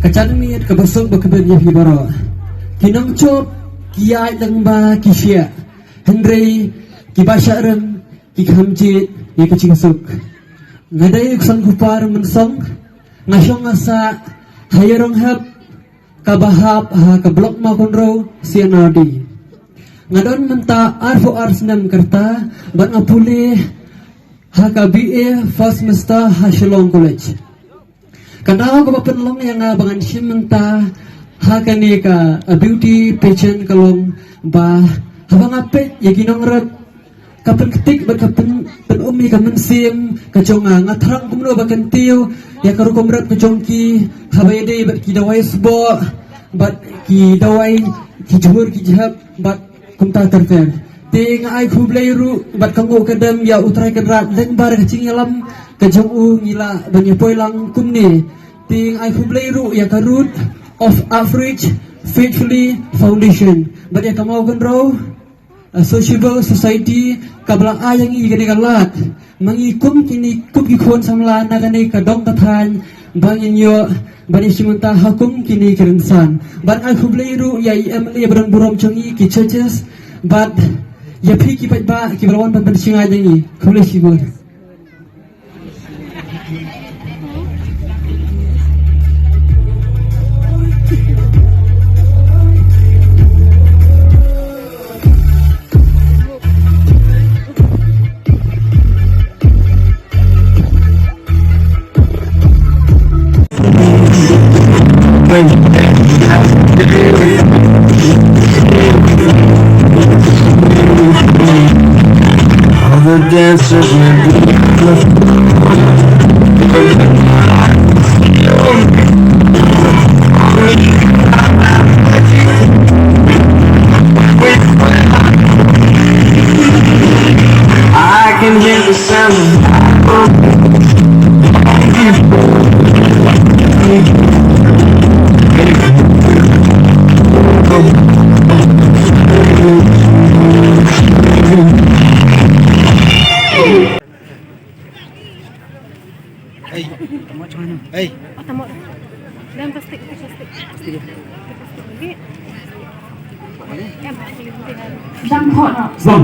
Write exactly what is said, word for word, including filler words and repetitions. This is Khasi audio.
Ka janmiet kaba suk ba kmen ïa phi baroh. Ki nongshop ki ïaid lyngba ki shiah, hynrei kiba shah rem ki kham jied ïa ka jingsuk. Nga dei u Ksan Kupar Mynsong, nga shong nga sah ha Ïaronghep kaba hap ha ka Block Mawkynrew C&RD. Nga don mynta arphew ar snem ka rta bad nga pule ha ka B A first semester ha Shillong College. Ka daw kaba pynlong ïa nga ba ngan shim mynta ha kane ka, uh, beauty pageant ka long ba haba nga peit ïa ki nongrep, ka pynktik bad ka pyn, pyn-um ïa ka mynsiem ka jong nga. Nga thrang kumno ba kyntiew ïa ka rukom rep ka jong ki, haba ïadei bad ki dawai sboh, bad ki dawai, ki jhur ki jhep, bad kumta ter ter. Te nga ai khublei ruh bad ka nguh ka dem ïa U Trai Kynrad lyngba ka jingïalam ka jong u ngi lah ban ïa poi lang kumne. Te nga ai khublei ruh ïa ka Root of Outreach Faithfully Foundation bad ïa ka Mawkynrew, uh, Sociable Society kaba la ai ïa ngi kane ka lad. Ma ngi kum kine, kum ki khun samla na kane ka dong ka thaiñ ba ngin ïoh ban ïashim bynta ha kum kine ki rynsan. Bad ai khublei ruh ïa i M L A ba don burom jong ngi, ki judges, bad ïa phi ki paidbah kiba la wan ban pynshngaiñ ïa ngi. Khublei shibun. All the dancers will be I can hear the sound of Hey. Hey. Oh, tamo. Dalam plastik, plastik. Plastik. Em, plastik. Jam kho na. Jam.